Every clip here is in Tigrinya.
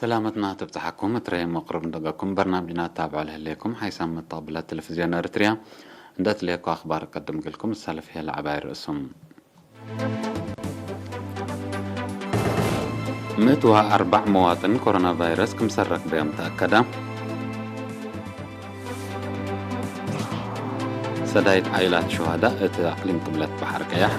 ሰላመትና ትብጽሓኩም። እትረይ መቕርብ እንደገኩም በርናምጅና ታብዖ ለህሌኩም ሓይሳም መተቕብላት ቴሌቪዝዮን ኤርትርያ። እንደትልየኩ ኣኽባር ቀድም ግልኩም ዝሳለፍ የለ ዓባይ ርእሱም። ምእትዋ ኣርባዕ መዋጥን ኮሮና ቫይረስ ክምሰረክ በዮም ተኣከዳ። ሰዳይት ዓይላት ሸሃዳ እቲ ኣቕሊም ቅብለት ባሕር ቀያሕ።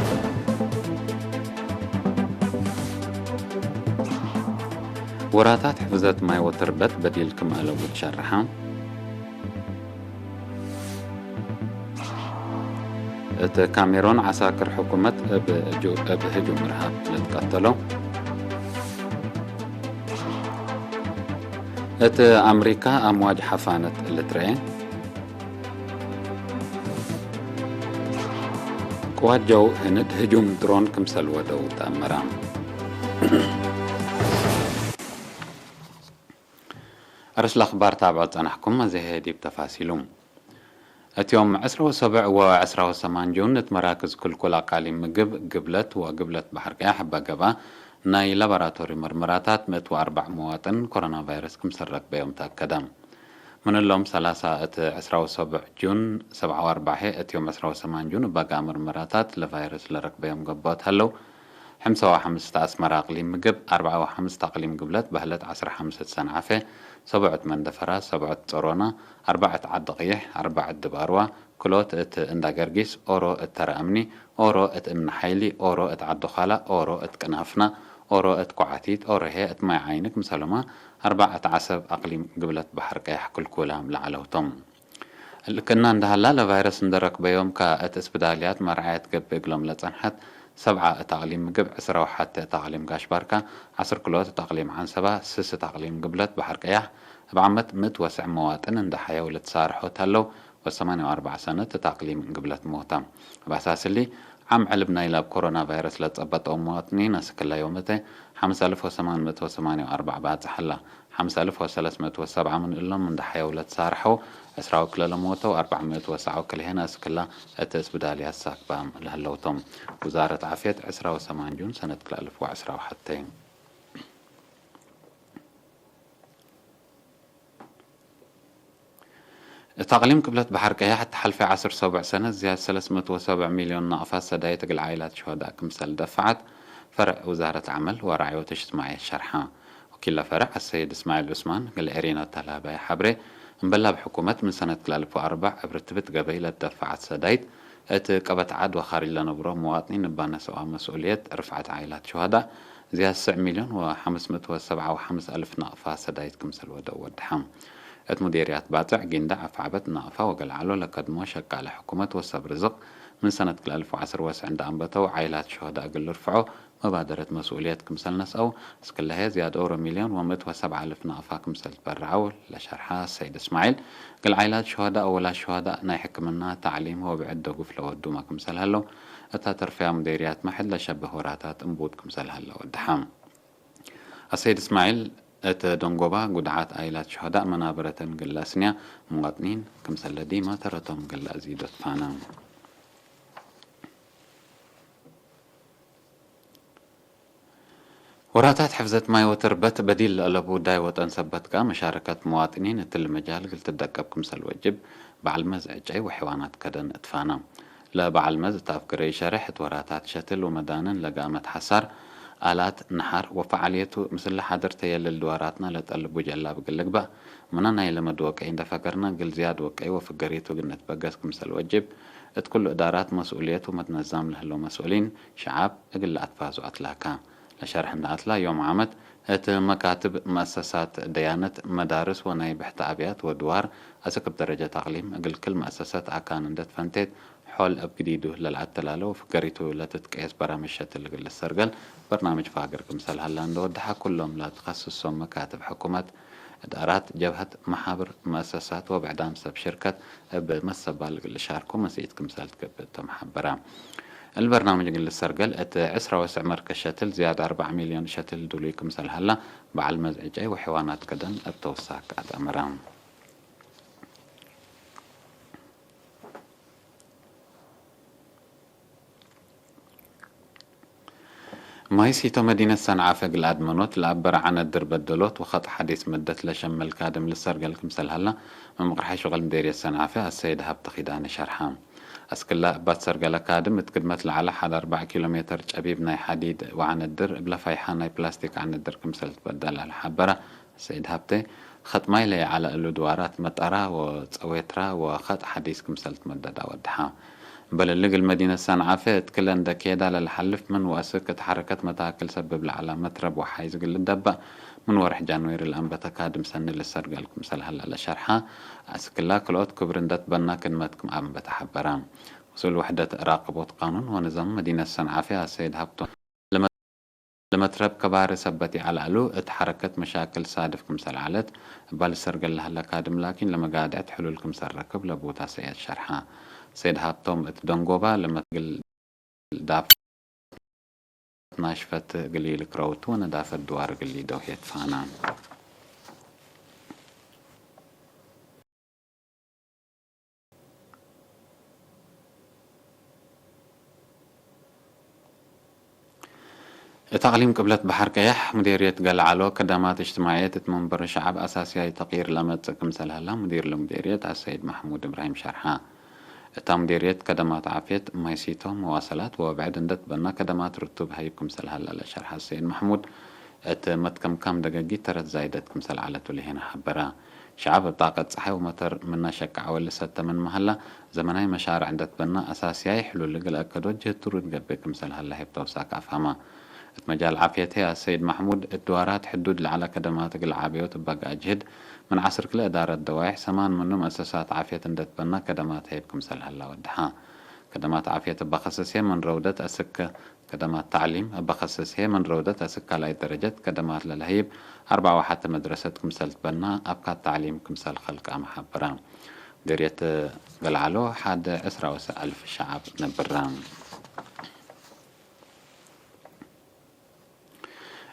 ወራታት ሕፍዘት ማይ ወትርበት በዲል ክመእለቡ ትሸርሓ። እቲ ካሜሮን ዓሳክር ሕኩመት እብ ጁ-፣ እብ ህጁም ርሃብ ልትቀተሎ። እቲ ኣምሪካ ኣምዋጅ ሓፋነት ልትረኤ። ቅዋት ጀው ህንድ ህጁም ድሮን ክምሰል ወደው ተኣመራ። ኣርእስቲ ኣኽባር ታብዖ ጸናሕኩም፣ እዚ ዲብ ተፋሲሉ። እቲኦም ዕስራዊ ሰብዕ ወዕስራዊ ሰማን ጁን እቲ መራክዝ ክልኩል ኣቃሊም ምግብ፣ ግብለት ወግብለት ባሕር ቀያሕ በገባ ናይ ላቦራቶሪ ምርመራታት ምእትዊ ኣርባዕ መዋጥን ኮሮና ቫይረስ ክምሰረክ በዮም ተኣከደ። ምንሎም ሰላሳ እቲ ዕስራዊ ሰብዕ ጁን ሰብዓዊ ኣርባዕ እቲኦም ዕስራዊ ሰማን ጁን በጋ ምርመራታት ለቫይረስ ለረክበዮም ገባኦት ሃለው። ሓምሳዊ ሓምስተ ኣስመራ ኣቕሊም ምግብ፣ ኣርባዓዊ ሓምስተ ኣቕሊም ግብለት፣ ባህለት ዓሰርተ ሓምስተ ሰንዓፈ፣ ሰብዑት መንደፈራ፣ ሰብዑት ጸሮና፣ ኣርባዕት ዓዲ ቐይሕ፣ ኣርባዕት ድባርዋ፣ ክሎት እት እንዳ ገርጊስ፣ ኦሮ እት ተራ እምኒ፣ ኦሮ እት እምኒ ሓይሊ፣ ኦሮ እት ዓዲ ዃላ፣ ኦሮ እት ቅናፍና፣ ኦሮ እት ኳዓቲት፣ ኦሮሄ እት ማይ ዓይኒ ክምሰሎማ ኣርባዕት ዓሰብ ኣቕሊም ግብለት ባሕር ቀያሕ ክልኩላም ለዓለውቶም። ልክና እንዳሃላ ለቫይረስ እንደረክበዮም ከ እት እስብዳልያት መርዓየት ገብእ እግሎም ለጸንሐት ሰብዓ እት ኣቕሊም ምግብ፣ ዕስራ ወሓተ እት ኣቕሊም ጋሽ ባርካ፣ ዓስር ክሎት እት ኣቕሊም ዓንሰባ፣ ስስ እት ኣቕሊም ግብለት ባሕር ቀያሕ፣ እብ ዓመት ምእት ወስዕ መዋጥን እንዳሓየው ልትሳርሖ ታለው፣ ወሰማንያ ወኣርባዕ ሰነት እት ኣቕሊም ግብለት ሞታ። እብ ኣሳስሊ ዓም ዕልብ ናይ ላብ ኮሮና ቫይረስ ለጸበጠው መዋጥኒን ኣስክላ ዮምተ ሓምሳ ኣልፍ ወሰማን ምእት ወሰማንያ ወኣርባዕ ባጽሓላ። ሓምሳ ኣልፍ ወሰለስ ምእት ወሰብዓ ምን እሎም እንዳሓየው ለትሳርሐው፣ ዕስራዊ ክለ ለሞተው፣ ኣርባዕ ምእት ወሰዓው ክልሄን ኣስክላ እት እስብዳልያ ሳክባም ለህለውቶም። ውዛረት ዓፍየት ዕስራዊ ሰማን ጁን ሰነት ክልኣልፍ ወዕስራዊ ሓተይ። እታ ኣቕሊም ቅብለት ባሕር ቀያሕ እትሓልፈ ዓሰርተ ሰብዕ ሰነት ዝያድ ሰለስተ መእቲ ወሰብዕ ሚልዮን ናቕፋ ሰዳይት እግል ዓኢላት ሸሆዳእ ክምሰል ደፈዓት ፈርዕ ውዛረት ዓመል ወራዕዮት እጅትማዕየት ሸርሓ። ወኪል ለፈርዕ ኣሰይድ እስማዒል ዑስማን እግል ኤሪና ተላባይ ሓብሬ እምበላ ብሕኩመት ምን ሰነት ክላልፎ ኣርባዕ እብ ርትብት ገበይ ለትደፈዓት ሰዳይት እት ቀበት ዓድ ወኻሪጅ ለነብሮ መዋጥኒን እባ ነሰዋ መስኡልየት ርፍዓት ዓኢላት ሸሆዳእ ዝያድ ስዕ ሚልዮን ወሓምስ መእቲ ወሰብዓ ወሓምስ ኣልፍ ናቕፋ ሰዳይት ክምሰል ወደው ወድሓ። እት ሙዴርያት ባጽዕ፣ ጊንዳዕ፣ ኣፍዓበት፣ ናቕፋ ወገልዓሎ ለከድሞ ሸቃለ ሕኩመት ወሰብ ርዝቕ ምን ሰነት ክልኣልፍ ወዓስር ወስዕ እንዳ ኣንበተው ዓይላት ሸሆዳእ እግል ልርፍዖ መባደረት መስኡልየት ክምሰል ነስአው፣ እስክለሀ ዝያድ ኦሮ ሚልዮን ወምእት ወሰብዓ ኣልፍ ናቕፋ ክምሰል ትበርዓው ለሸርሓ ሰይድ እስማዒል፣ እግል ዓይላት ሸሆዳእ ወወላድ ሸሆዳእ ናይ ሕክምና፣ ታዕሊም ወብዕድ ደጉፍ ለወዱመ ክምሰል ሀለው፣ እታ ተርፈያ ሙዴርያት ማሕድ ለሸብህ ወራታት እምቡጥ ክምሰል ሀለ ወድሓ። ኣሰይድ እስማዒል፣ እት ደንጎባ ጉድዓት ኣይላት ሸሆዳእ መናበረተን ግለ ኣስንያ፣ ምዋጥኒን ክምሰለ ዲማ ተረቶም ግለ ኣዚዶ ትፋና። ወራታት ሕፍዘት ማይ ወተርበት በዲል ለአለቡ ዳይ ወጠን ሰበት ከኣ መሻረከት መዋጥኒን እትል መጃል ግል ትደቀብ ክምሰል ወጅብ በዓል መዝ ዕጨይ ወሕዋናት ከደን እትፋና። ለበዓል መዝ እት ኣፍገረ ይሸርሕ እት ወራታት ሸትል ወመዳንን ለጋመት ሓሳር፣ ኣላት፣ ነሓር ወፈዓልየቱ ምስለ ሓድር ተየልል ድዋራትና ለጠልቡ ጀላብ እግል ልግባእ፣ ምነ ናይ ለመድ ወቀይ እንደፈገርና እግል ዝያድ ወቀይ ወፍገሪቱ እግል ንትበገስ ክምሰል ወጅብ፣ እት ኩሉ እዳራት መስኡልየት ወመትነዛም ለህለው መስኡሊን ሸዓብ እግል ለኣትፋዙ ኣትላካ። ለሸርሕ እንደ ኣትላ ዮም ዓመት እት መካትብ መእሰሳት ደያነት፣ መዳርስ ወናይ ብሕቲ ኣብያት ወድዋር ኣሰክብ ደረጀት ኣቅሊም እግል ክል መእሰሰት ኣካን እንደ ትፈንቴት፣ ሖል እብ ግዲዱ ለልኣተላለ ወፍገሪቱ ለትትቀየስ በራምጅ ሸትል እግል ልሰርገል በርናምጅ ፋግር ክምሰል ሀላ እንደ ወድሓ፣ ኩሎም ለትኸስሶም መካትብ ሕኩመት፣ እዳራት፣ ጀብሀት፣ መሓብር፣ መእሰሳት ወብዕዳም ሰብ ሽርከት እብ መሰባል እግል ልሻርኮ መስኢት ክምሰል ትገብእ ተመሓበራ። እሊ በርናምጅ እግል ልሰርገል እት ዕስራ ወስዕ መርከዝ ሸትል ዝያድ ኣርባዕ ሚልዮን ሸትል ድሉይ ክምሰል ሀላ በዓል መዝ ዕጨይ ወሕዋናት ከደን እብ ተውሳክ ኣትኣመራ። ማይሲቶ መዲነት ሰንዓፈ ግልኣድ መኖት ለአበረ ዐነድር በደሎት ወኸጥ ሐዲስ መደት ለሸመል ካድም ልሰርገል ክምሰል ሀላ መምቅርሐ ሹቀል ምዴርየት ሰንዓፈ አሰይድ ሀብተ ኪዳነ ሸርሐ። አስክላ እባት ሰርገለ ካድም እት ግድመት ለዐለ ሐድ አርባዕ ኪሎ ሜተር ጨቢብ ናይ ሐዲድ ወዐነድር እብ ለፋይሐ ናይ ፕላስቲክ ዐነድር ክምሰል ትበደል ለሐበረ አሰይድ ሀብተ፣ ኸጥ ማይ ለይዐለ እሉ ድዋራት መጠራ ወጸዌትራ ወኸጥ ሐዲስ ክምሰል ትመደድ አወድሐ። እምበል እሊ እግል መዲነት ሰንዓፈ እት ክለ እንደ ኬዳ ለልሓልፍ ምን ወአስክ እት ሐረከት መታክል ሰብብ ለዐለ መትረብ ወሓይዝ እግል ልደበእ ምን ወርሕ ጃንዌሪ ለአንበተ ካድም ሰኒ ልሰርገል ክምሰል ሀላ ለሸርሐ አስክላ ክልኦት ክብር እንደ ትበና ክድመት ክም አንበተ ሐበረ። መስኡል ውሕደት ራቅቦት ቃኑን ወንዛም መዲነት ሰንዓፈ አሰይድ ሀብቶም ለመትረብ ከባሪ ሰበት ይዐለ እሉ እት ሐረከት መሻክል ሳድፍ ክምሰል ዐለት እባ ልሰርገል ለሀለ ካድም ላኪን ለመጋድዕት ሕሉል ክምሰል ረክብ ለቡት አሰይድ ሸርሐ። ሰይድ ሀብቶም እት ደንጎባ ለመትግል ዳፈት ናሽፈት እግል ኢልክረውቱ ወነዳፈት ድዋር እግል ኢደውሄት ፋና። እት አቅሊም ቅብለት በሐር ቀያሕ ሙዴርየት ገልዓሎ ከደማት እጅትማዕየት እት መንበር ሸዐብ አሳስያይ ተቅይር ለመጽእ ክምሰል ሀላ ሙዲር ለሙዴርየት አሰይድ ማሕሙድ እብራሂም ሸርሐ። እታ ሙዴርየት ከደማት ዓፍየት፣ ማይሲቶ፣ መዋሰላት ወብዕድ እንደ ትበና ከደማት ርቱብ ሀይብ ክምሰል ሀላ ለሸርሐ አሰይድ ማሕሙድ፣ እት መትከምካም ደገጊት ተረት ዛይደት ክምሰል ዐለቱ ለሄነ ሐበረ። ሸዐብ እብ ጣቀት ጸሓይ ወመተር ምነ ሸቃዕ ወልሰተ ምን መሀላ፣ ዘመናይ መሻርዕ እንደ ትበና አሳስያይ ሕሉል እግል አከዶ ጅህት ትሩድ ገብእ ክምሰል ሀላ ሄብ ተውሳክ አፍሀማ። እት መጃል ዓፍየት ህይ አሰይድ ማሕሙድ፣ እት ድዋራት ሕዱድ ለዐለ ከደማት እግል ዓብዮት እበ ጋጅህድ፣ ምን ዐስር ክልኤ እዳረት ደዋይሕ ሰማን ምኑ መእሰሳት ዓፍየት እንደ ትበና ከደማት ሀይብ ክምሰል ሀላ ወድሐ። ከደማት ዓፍየት እበ ከሰስየ ምን ረውደት አስክ ከደማት ተዕሊም እበ ከሰስየ ምን ረውደት አስክ ካልኣይ ደረጀት ከደማት ለለሀይብ አርበዓ ወሐተ መድረሰት ክምሰል ትበና አብካት ተዕሊም ክምሰል ከልቃ መሐበረ። ሙዴርየት ገልዓሎ ሐደ ዕስራ ወሰ አልፍ ሸዐብ ነብራ።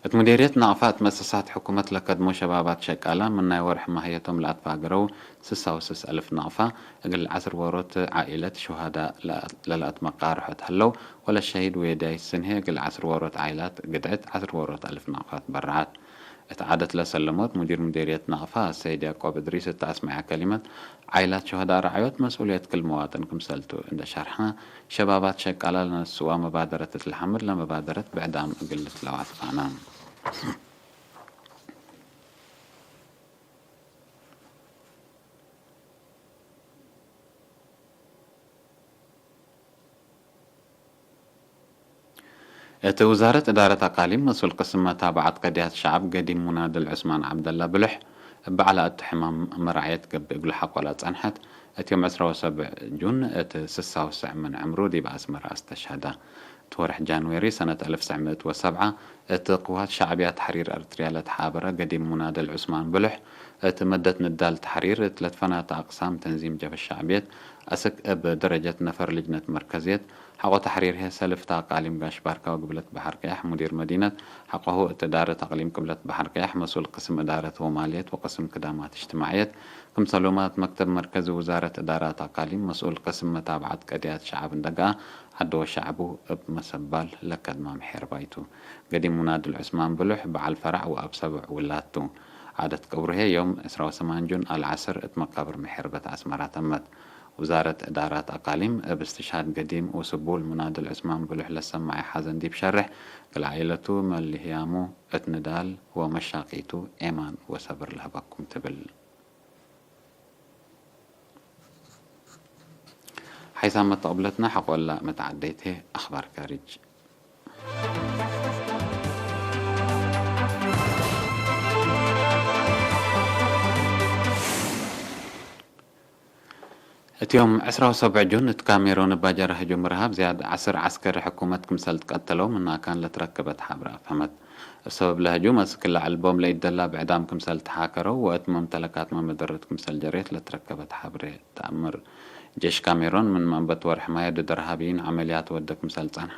እት ሙዴርየት ናቅፋ እት መእሰሳት ሕኩመት ለከድሞ ሸባባት ሸቃላ ምን ናይ ወርሕ ማህየቶም ለአትፋገረው ስሳ ወስስ አልፍ ናቅፋ እግል ዐስር ዎሮት ዓኢለት ሹሃዳ ለለአትመቃርሖት ሀለው፣ ወለሸሂድ ወየዳይት ስንሄ እግል ዐስር ዎሮት ዓኢላት ግድዕት ዐስር ዎሮት አልፍ ናቅፋ ትበረዓት። እት ዓደት ለሰለሞት ሙዲር ሙዴርየት ናቅፋ አሰይድ ያዕቆብ እድሪስ እት አስመዐ ከሊመት፣ ዓይላት ሹሀዳእ ረዓዮት መስኡልየት ክል መዋጥን ክምሰልቱ እንደ ሸርሐ፣ ሸባባት ሸቃላ ለነስእዋ መባደረት እት ለሐምድ ለመባደረት ብዕዳም እግል ልትለዋት ፋና። እት ውዛረት እዳረት አቃሊም መስኡል ቅስም መታብዓት ቀድያት ሸዐብ ገዲም ሙናድል ዑስማን ዐብደላ ብሉሕ፣ እብ በዓላ እት ሕማም መራዕየት ገብእ እግሉ ሐቆላ ጸንሐት፣ እት ዮም ዕስራ ወሰብዕ ጁን እት ስሳ ወሰዕ ምን ዕምሩ ዲብ አስመራ አስተሽሀደ። እት ወርሕ ጃንዌሪ ሰነት አልፍ ትስዕ ምእት ወሰብዓ፣ እት ቅዋት ሸዕብያ ተሕሪር ኤርትርያ ለተሓበረ ገዲም ሙናድል ዑስማን ብሉሕ፣ እት መደት ንዳል ተሕሪር እት ለትፈናተ አቅሳም ተንዚም ጀብሀት ሸዕብየት፣ አስክ እብ ደረጀት ነፈር ልጅነት መርከዝየት፣ ሐቆ ተሕሪር ህይ ሰልፍት አቃሊም ጋሽ ባርካ ወግብለት በሐር ቀያሕ ሙዲር መዲነት፣ ሐቆሁ እት እዳረት አቅሊም ቅብለት በሐር ቀያሕ መስኡል ቅስም እዳረት ወማልየት ወቅስም ክዳማት እጅትማዕየት፣ ክምሰሉማ እት መክተብ መርከዚ ውዛረት እዳራት አቃሊም መስኡል ቅስም መታብዓት ቀድያት ሸዐብ እንደገአ ዐዲ ወሸዐቡ እብ መሰባል ለከድማ ምሔርባይቱ። ገዲም ሙናድል ዑስማን ብሉሕ በዓል ፈራዕ ወአብ ሰቡዕ ውላድቱ። ዓደት ቀብሩ ህይ ዮም ዕስራ ወሰማን ጁን አልዐስር እት መቃብር ምሔርበት አስመራ ተመት። ውዛረት እዳራት አቃሊም እብ እስትሽሃድ ገዲም ወስቡል ሙናድል ዑስማን ብሉሕ ለሰመዐ ሐዘን ዲብ ሸርሕ፣ ክል ዓኢለቱ መልህያሙ እት ንዳል ወመሻቂቱ ኤማን ወሰብር ለህበኩም ትብል። ሓይሳም መተቕብለትና ሓቆላ መተዓደይቴ ኣኽባር ካሪጅ። እትዮም ዕስራ ወሰብዕ ጁን እት ካሜሮን እባጀረ ህጁም ርሃብ ዝያድ ዐስር ዐስከሪ ሕኩመት ክምሰል ትቀተለው ምናካን ለትረከበት ሓብረ አፍሀመት። እብ ሰበብ ለህጁም አስክ ለዐልቦም ለኢደላ ብዕዳም ክምሰል ተሓከረው ወእት መምተለካት መመደረት ክምሰል ጀሬት ለትረከበት ሓብሬ ተአምር። ጀሽ ካሜሮን ምን መንበት ወርሕ ማዮ ድደር ሃቢን ዓመልያት ወደ ክምሰል ጸንሓ፣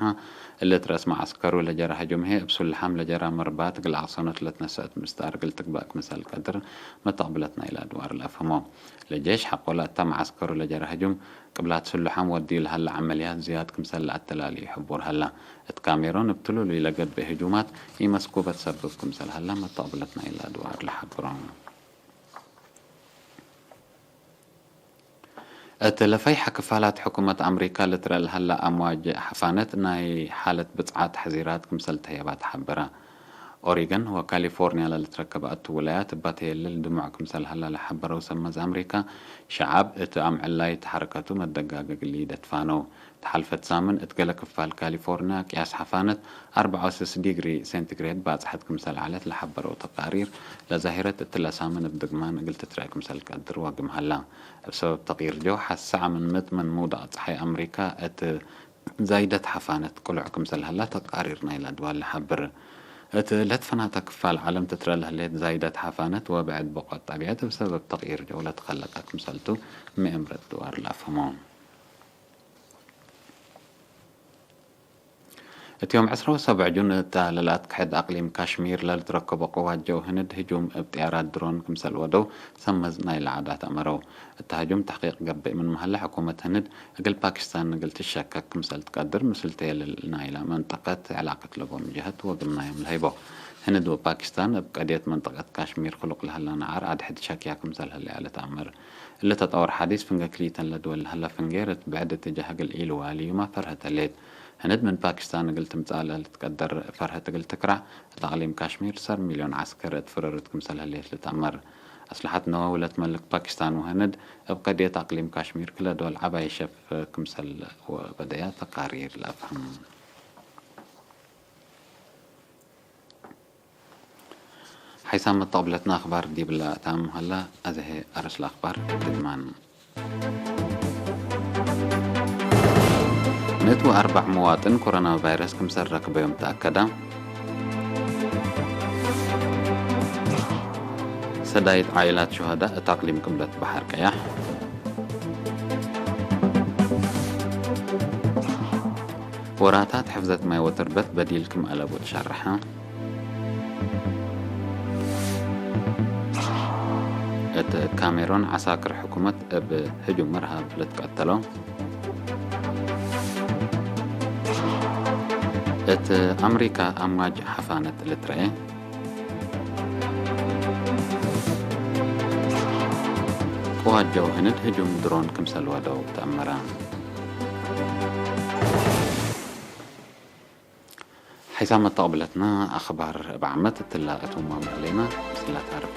እለት ረእስ መዓስከሩ ለጀራ ህጁም ሄ እብ ሱልሓም ለጀራ መርባት ግል ኣቅሰኖት ለትነሰአት ምስታር ግል ትግባእ ክምሰል ቀድር መተቅብለትና ኢላ ድዋር ለአፍህሞ። ለጀሽ ሐቆላ እታ መዓስከሩ ለጀራ ህጁም ቅብላት ሱልሓም ወድዩ ለሃላ ዓመልያት ዝያድ ክምሰል ለአተላልዩ ሕቡር ሃላ። እት ካሜሮን እብ ትሉሉይ ለገብእ ህጁማት ኢመስኩበት ሰብብ ክምሰል ሃላ መተቅብለትና ኢላ ድዋር ለሐብሮ። እት ለፈይሐ ክፋላት ሕኩመት ኣምሪካ ልትረአ ለሀላ ኣምዋጅ ሐፋነት ናይ ሓለት ብጽዓት ተሕዚራት ክምሰል ተህየባ ተሓበረ። ኦሪገን ወካሊፎርኒያ ለልትረከበ እቱ ውላያት እባ ተየልል ድሙዕ ክምሰል ሀላ ለሐበረው ሰመዝ ኣምሪካ፣ ሸዓብ እት ኣምዕላይ ተሓረከቱ መደጋገግሊ ደትፋነው። ተሓልፈት ሳምን እት ገለ ክፋል ካሊፎርኒያ ቅያስ ሐፋነት ኣርብዓ ወሰስ ዲግሪ ሴንቲግሬድ ባጽሐት ክምሰል ዓለት ለሐበረው ተቃሪር፣ ለዛሂረት እትለ ሳምን እብ ድግማን እግል ትትረአ ክምሰል ቀድር ዋግም ሀላ። እብ ሰበብ ተቅይር ጀው፣ ሐሰዓ ምን ምጥ ምን ምውዳቅ ጸሓይ ኣምሪካ እት ዛይደት ሐፋነት ቅሉዕ ክምሰል ሀላ ተቃሪር ናይላ ድዋል ለሐብር። እት ለትፈናተ ክፋል ዓለም ትትረአ ለህሌት ዛይደት ሐፋነት ወብዕድ በቆት ጠቢዐት እብ ሰበብ ተቅይር ጀው ለትከለቀ ክምሰልቱ ምእምረት ድዋር ለአፍህሞ። እት ዮም ዕስራ ወሰብዕ ጁን እታ ለልኣትክሐድ ኣቅሊም ካሽሚር ለልትረከቦ ቅዋት ጀው ህንድ ህጁም እብ ጥያራት ድሮን ክምሰል ወደው ሰመዝ ናይላ ዓዳት ኣመረው። እታ ህጁም ተሕቂቅ ገብእ ምን መሀለ ሕኩመት ህንድ እግል ፓኪስታን እግል ትሸከክ ክምሰል ትቀድር ምስል ተየልል ናይላ መንጠቀት ዕላቀት ለቦም ጀሀት ወግምናዮም ለሀይቦ። ህንድ ወፓኪስታን እብ ቀድየት መንጠቀት ካሽሚር ክሉቅ ለሀላ ነዓር ኣድሕድ ሸክያ ክምሰል ህለያ ለተአምር። እሊ ተጠወር ሐዲስ ፍንገ ክልኢተን ለድወል ለሀላ ፍንጌር እት ብዕድ እትጃህ እግል ኢልዋልዩማ ፈርሀት ህሌት። ህንድ ምን ፓኪስታን እግል ትምጻእ ለልትቀደር ፈርሀት እግል ትክራዕ፣ እት ኣቅሊም ካሽሚር ሰር ሚልዮን ዐስከር እት ፍርርት ክምሰል ህሌት ልትአመር። አስለሐት ነወው ለትመልክ ፓኪስታን ወህንድ፣ እብ ቀድየት አቅሊም ካሽሚር ክለ ዶል ዐባይ ሸፍ ክምሰል ወበደያ ተቃሪር ለአፍህም። ሓይሳም መተቅብለትና ኣኽባር ዲብላ እታም ሀላ፣ ኣዘሄ ኣርእስ ለኣኽባር ድግማን። ምእት ወአርባዕ መዋጥን ኮሮና ቫይረስ ክምሰል ረክበዮም ተኣከዳ። ሰዳይት ዓኢላት ሹሃዳ እት ኣቅሊም ቅብለት በሐር ቀያሕ። ወራታት ሕፍዘት ማይ ወተርበት በዲል ክም አለቡ ተሸረሐ። እት ካሜሮን ዓሳክር ሕኩመት እብ ህጁም እርሃብ ልትቀተሎ። እት ኣምሪካ ኣምዋጅ ሓፋነት ልትረኤ። ቅዋት ጀው ህንድ ህጁም ድሮን ክምሰል ወደው ተአመረ። ሒሳብ መተቕብለትና ኣኽባር እብ ዓመት እትላ እቶም ማም ህሌና ምስላ ታርፍ